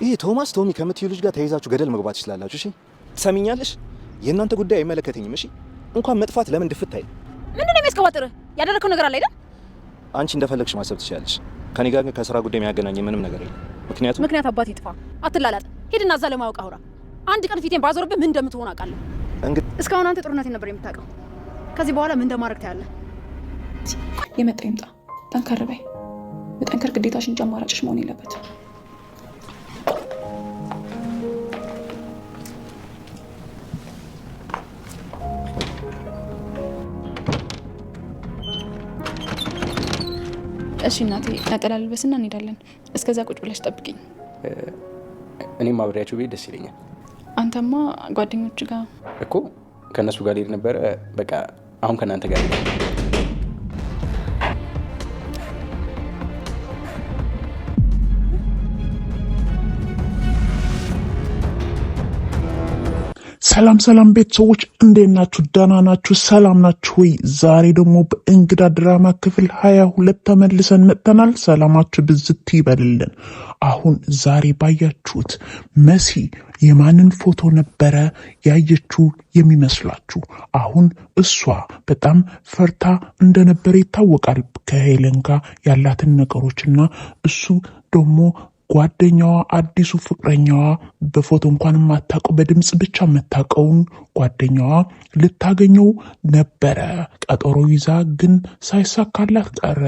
ይሄ ቶማስ ቶሚ ከምትዩ ልጅ ጋር ተይዛችሁ ገደል መግባት ትችላላችሁ። እሺ ትሰሚኛለሽ? የእናንተ ጉዳይ አይመለከተኝም። እሺ እንኳን መጥፋት ለምን ድፍት አይል። ምንድን ነው የሚያስቀባጥርህ? ያደረግከው ነገር አለ አይደል? አንቺ እንደፈለግሽ ማሰብ ትችላለሽ። ከኔ ጋር ግን ከስራ ጉዳይ የሚያገናኝ ምንም ነገር የለም። ምክንያቱም ምክንያት አባት ይጥፋ። አትላላጥ። ሂድና እዛ ለማወቅ አውራ። አንድ ቀን ፊቴን ባዞርብህ ምን እንደምትሆን አውቃለሁ። እንግዲህ እስካሁን አንተ ጥሩነቴን ነበር የምታውቀው። ከዚህ በኋላ ምን እንደማድረግ ታያለህ። የመጣ ይምጣ። ጠንከር በይ። መጠንከር ግዴታሽ እንጂ አማራጭሽ መሆን የለበትም። እሺ እናቴ፣ ነጠላ ልበስና እንሄዳለን። እስከዛ ቁጭ ብለሽ ጠብቂኝ። እኔም አብሬያቸው ብሄድ ደስ ይለኛል። አንተማ ጓደኞች ጋር እኮ ከእነሱ ጋር ልሄድ ነበረ። በቃ አሁን ከእናንተ ጋር ልሄድ። ሰላም ሰላም ቤተሰቦች እንዴት ናችሁ? ደህና ናችሁ? ሰላም ናችሁ ወይ? ዛሬ ደግሞ በእንግዳ ድራማ ክፍል 22 ተመልሰን መጥተናል። ሰላማችሁ ብዝት ይበልልን። አሁን ዛሬ ባያችሁት መሲ የማንን ፎቶ ነበረ ያየችው የሚመስላችሁ? አሁን እሷ በጣም ፈርታ እንደነበረ ይታወቃል። ከሄለን ጋር ያላትን ነገሮችና እሱ ደግሞ ጓደኛዋ አዲሱ ፍቅረኛዋ በፎቶ እንኳን የማታውቀው በድምፅ ብቻ የምታውቀውን ጓደኛዋ ልታገኘው ነበረ ቀጠሮ ይዛ፣ ግን ሳይሳካላት ቀረ።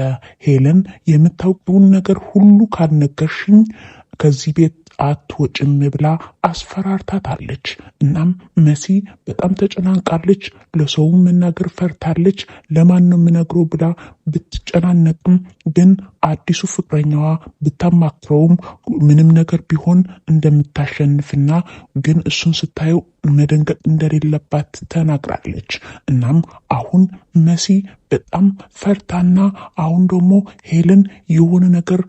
ሄለን የምታውቂውን ነገር ሁሉ ካልነገርሽኝ ከዚህ ቤት አትወጭም ብላ አስፈራርታታለች። እናም መሲ በጣም ተጨናንቃለች። ለሰውም መናገር ፈርታለች። ለማን ነው የምነግረው ብላ ብትጨናነቅም ግን አዲሱ ፍቅረኛዋ ብታማክረውም ምንም ነገር ቢሆን እንደምታሸንፍና ግን እሱን ስታየው መደንገጥ እንደሌለባት ተናግራለች። እናም አሁን መሲ በጣም ፈርታና አሁን ደግሞ ሄለን የሆነ ነገር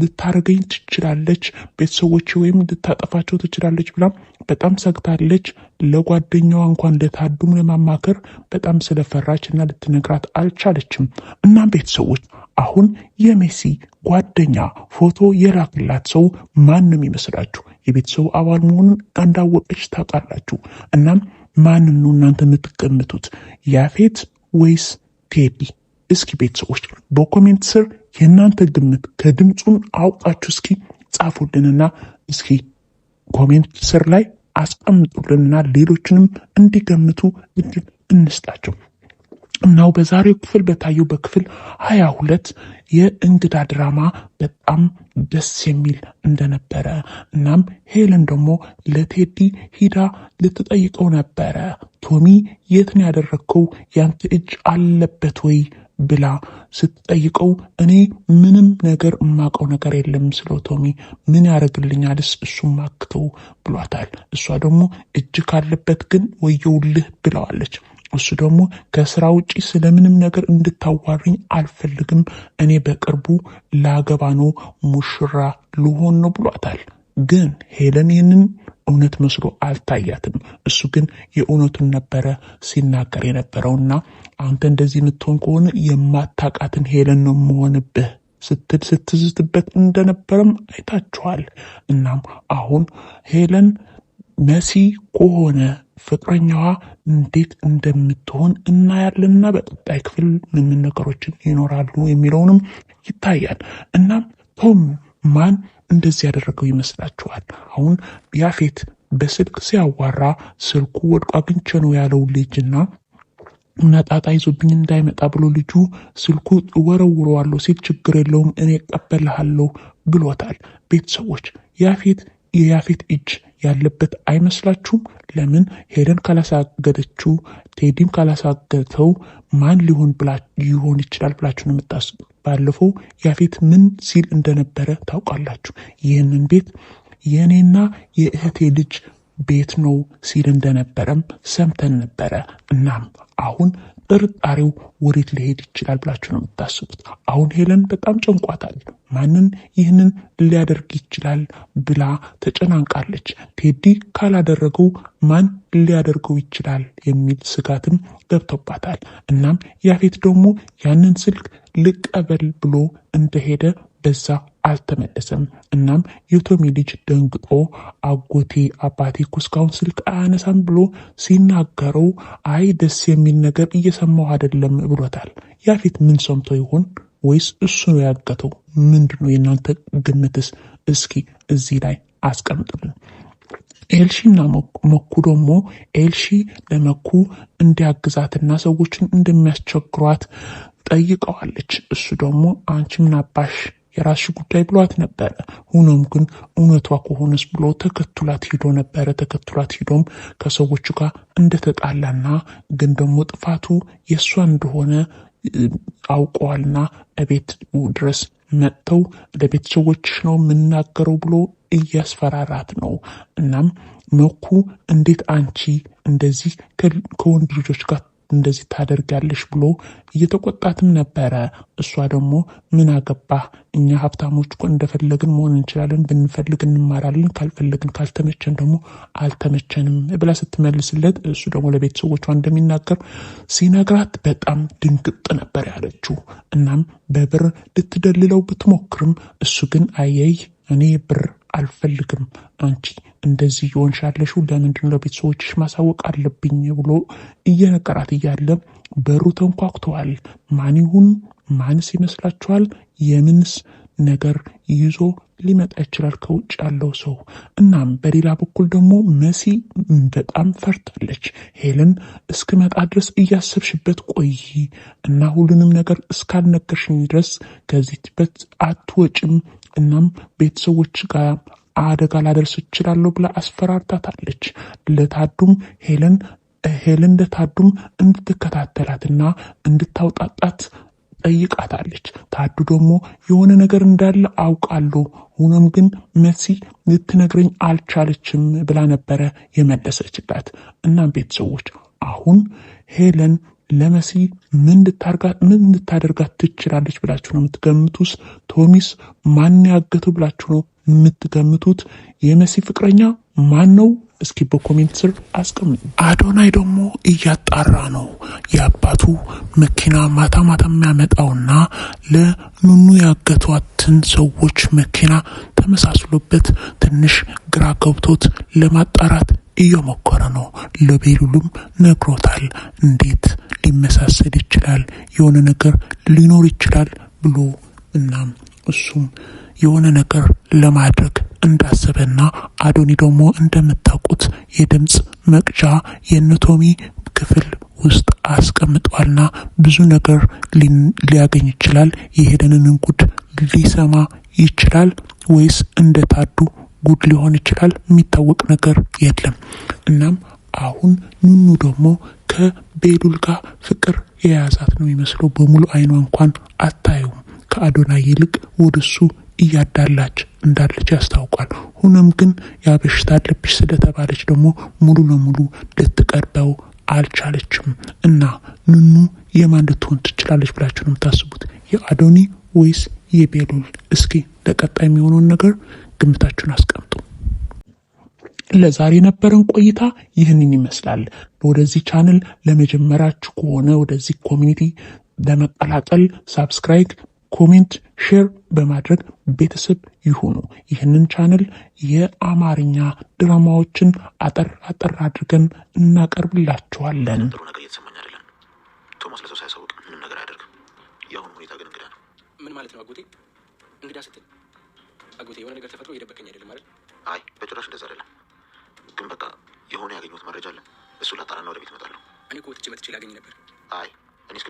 ልታደርገኝ ትችላለች፣ ቤተሰቦች ወይም ልታጠፋቸው ትችላለች ብላ በጣም ሰግታለች። ለጓደኛዋ እንኳን ለታዱም ለማማከር በጣም ስለፈራች እና ልትነግራት አልቻለችም። እናም ቤተሰቦች አሁን የሜሲ ጓደኛ ፎቶ የላክላት ሰው ማንም ይመስላችሁ? የቤተሰቡ አባል መሆኑን እንዳወቀች ታውቃላችሁ። እናም ማንን ነው እናንተ የምትገምቱት? ያፌት ወይስ ቴዲ? እስኪ ቤተሰቦች በ comment ስር የእናንተ ግምት ከድምፁን አውቃችሁ እስኪ ጻፉልንና እስኪ comment ስር ላይ አስቀምጡልንና ሌሎችንም እንዲገምቱ እድል እንስጣቸው። እናው በዛሬው ክፍል በታየው በክፍል 22 የእንግዳ ድራማ በጣም ደስ የሚል እንደነበረ እናም ሄለን ደግሞ ለቴዲ ሂዳ ልትጠይቀው ነበረ። ቶሚ የት ነው ያደረግከው? ያንተ እጅ አለበት ወይ ብላ ስትጠይቀው እኔ ምንም ነገር እማቀው ነገር የለም ስለው ቶሚ ምን ያደርግልኛልስ እሱም አክተው ብሏታል። እሷ ደግሞ እጅ ካለበት ግን ወየውልህ ብለዋለች። እሱ ደግሞ ከስራ ውጪ ስለምንም ነገር እንድታዋሪኝ አልፈልግም፣ እኔ በቅርቡ ላገባ ነው፣ ሙሽራ ልሆን ነው ብሏታል። ግን ሄለን ይህንን እውነት መስሎ አልታያትም። እሱ ግን የእውነቱን ነበረ ሲናገር የነበረውና አንተ እንደዚህ የምትሆን ከሆነ የማታውቃትን ሄለን ነው የምሆንብህ ስትል ስትዝትበት እንደነበረም አይታችኋል። እናም አሁን ሄለን መሲ ከሆነ ፍቅረኛዋ እንዴት እንደምትሆን እናያለንና በቀጣይ ክፍል ምን ምን ነገሮችን ይኖራሉ የሚለውንም ይታያል። እናም ቶም ማን እንደዚህ ያደረገው ይመስላችኋል? አሁን ያፌት በስልክ ሲያዋራ ስልኩ ወድቆ አግኝቼ ነው ያለው ልጅና እና ጣጣ ይዞብኝ እንዳይመጣ ብሎ ልጁ ስልኩ ወረውረዋለሁ ሲል ችግር የለውም እኔ እቀበልሃለሁ ብሎታል። ቤተሰቦች ያፌት የያፌት እጅ ያለበት አይመስላችሁም? ለምን ሄለን ካላሳገደችው ቴዲም ካላሳገተው ማን ሊሆን ሊሆን ይችላል ብላችሁ ነው የምታስቡት? ባለፈው ያፌት ምን ሲል እንደነበረ ታውቃላችሁ። ይህንን ቤት የእኔና የእህቴ ልጅ ቤት ነው ሲል እንደነበረም ሰምተን ነበረ። እናም አሁን ጥርጣሬው ወዴት ሊሄድ ይችላል ብላችሁ ነው የምታስቡት? አሁን ሄለን በጣም ጨንቋታል። ማንን ይህንን ሊያደርግ ይችላል ብላ ተጨናንቃለች። ቴዲ ካላደረገው ማን ሊያደርገው ይችላል የሚል ስጋትም ገብቶባታል። እናም ያፌት ደግሞ ያንን ስልክ ልቀበል ብሎ እንደሄደ በዛ አልተመለሰም። እናም የቶሚ ልጅ ደንግጦ አጎቴ አባቴ እኮ እስካሁን ስልክ አያነሳም ብሎ ሲናገረው አይ ደስ የሚል ነገር እየሰማሁ አይደለም ብሎታል። ያፌት ምን ሰምቶ ይሆን? ወይስ እሱ ነው ያገተው? ምንድን ነው የእናንተ ግምትስ? እስኪ እዚህ ላይ አስቀምጡልን። ኤልሺና መኩ ደግሞ ኤልሺ ለመኩ እንዲያግዛትና ሰዎችን እንደሚያስቸግሯት ጠይቀዋለች። እሱ ደግሞ አንቺ ምን አባሽ የራስሽ ጉዳይ ብሏት ነበረ። ሆኖም ግን እውነቷ ከሆነስ ብሎ ተከትሏት ሂዶ ነበረ። ተከትሏት ሂዶም ከሰዎቹ ጋር እንደተጣላና ግን ደግሞ ጥፋቱ የእሷ እንደሆነ አውቀዋልና እቤት ድረስ መጥተው ለቤተሰቦችሽ ነው የምናገረው ብሎ እያስፈራራት ነው። እናም መኩ እንዴት አንቺ እንደዚህ ከወንድ ልጆች ጋር እንደዚህ ታደርጋለሽ ብሎ እየተቆጣትም ነበረ። እሷ ደግሞ ምን አገባህ፣ እኛ ሀብታሞች እኮ እንደፈለግን መሆን እንችላለን፣ ብንፈልግ እንማራለን፣ ካልፈለግን ካልተመቸን ደግሞ አልተመቸንም ብላ ስትመልስለት እሱ ደግሞ ለቤተሰቦቿ እንደሚናገር ሲነግራት በጣም ድንግጥ ነበር ያለችው። እናም በብር ልትደልለው ብትሞክርም እሱ ግን አየይ እኔ ብር አልፈልግም፣ አንቺ እንደዚህ የሆንሽ ያለሽው ለምንድን ነው? ለቤተሰቦችሽ ማሳወቅ አለብኝ ብሎ እየነገራት እያለ በሩ ተንኳኩተዋል። ማን ይሁን ማንስ ይመስላችኋል? የምንስ ነገር ይዞ ሊመጣ ይችላል ከውጭ ያለው ሰው? እናም በሌላ በኩል ደግሞ መሲ በጣም ፈርታለች። ሄለን እስክመጣ ድረስ እያሰብሽበት ቆይ እና ሁሉንም ነገር እስካልነገርሽኝ ድረስ ከዚህ በት አትወጭም፣ እናም ቤተሰቦች ጋር አደጋ ላደርስ እችላለሁ ብላ አስፈራርታታለች። ለታዱም ሄለን ሄለን ለታዱም እንድትከታተላትና እንድታውጣጣት ጠይቃታለች። ታዱ ደግሞ የሆነ ነገር እንዳለ አውቃለሁ፣ ሆኖም ግን መሲ ልትነግረኝ አልቻለችም ብላ ነበረ የመለሰችላት። እናም ቤተሰቦች አሁን ሄለን ለመሲ ምን ልታደርጋት ትችላለች ብላችሁ ነው የምትገምቱስ? ቶሚስ ማን ያገተው ብላችሁ ነው የምትገምቱት? የመሲ ፍቅረኛ ማን ነው? እስኪ በ comment ስር አስቀምጡ። አዶናይ ደግሞ እያጣራ ነው። የአባቱ መኪና ማታ ማታ የሚያመጣውና ለኑኑ ያገቷትን ሰዎች መኪና ተመሳስሎበት ትንሽ ግራ ገብቶት ለማጣራት እየሞከረ ነው። ለቤሉሉም ነግሮታል። እንዴት ሊመሳሰል ይችላል? የሆነ ነገር ሊኖር ይችላል ብሎ እናም እሱም የሆነ ነገር ለማድረግ እንዳሰበና አዶኒ ደግሞ እንደምታውቁት የድምፅ መቅጃ የነቶሚ ክፍል ውስጥ አስቀምጧልና ብዙ ነገር ሊያገኝ ይችላል። የሄለንን ጉድ ሊሰማ ይችላል ወይስ እንደ ታዱ ጉድ ሊሆን ይችላል። የሚታወቅ ነገር የለም። እናም አሁን ኑኑ ደግሞ ከቤሉል ጋር ፍቅር የያዛት ነው የሚመስለው። በሙሉ አይኗ እንኳን አታየውም። ከአዶናይ ይልቅ ወደሱ እያዳላች እንዳለች ያስታውቃል። ሆኖም ግን ያ በሽታ አለብሽ ስለተባለች ደግሞ ሙሉ ለሙሉ ልትቀርበው አልቻለችም። እና ኑኑ የማን ልትሆን ትችላለች ብላችሁ ነው የምታስቡት? የአዶኒ ወይስ የቤሉል? እስኪ ለቀጣይ የሚሆነውን ነገር ግምታችሁን አስቀምጡ። ለዛሬ የነበረን ቆይታ ይህንን ይመስላል። ወደዚህ ቻንል ለመጀመሪያችሁ ከሆነ ወደዚህ community ለመቀላቀል subscribe፣ comment፣ share በማድረግ ቤተሰብ ይሁኑ። ይህንን ቻንል የአማርኛ ድራማዎችን አጠር አጠር አድርገን እናቀርብላችኋለን። ጥሩ ነገር እየተሰማኝ አይደለም። ቶማስ ለሰው ሳያሳውቅ ምንም ነገር አያደርግም። የአሁኑ ሁኔታ ግን እንግዳ ነው። ምን ማለት ነው አጎቴ? እንግዳ ስትል አጎቴ የሆነ ነገር ተፈጥሮ እየደበቀኝ አይደለም አይደል? አይ በጭራሽ እንደዛ አይደለም። ግን በቃ የሆነ ያገኘሁት መረጃ አለ። እሱን ላጣራና ወደ ቤት እመጣለሁ። እኔ እኮ ወጥቼ መጥቼ ላገኝ ነበር። አይ እኔ እስከ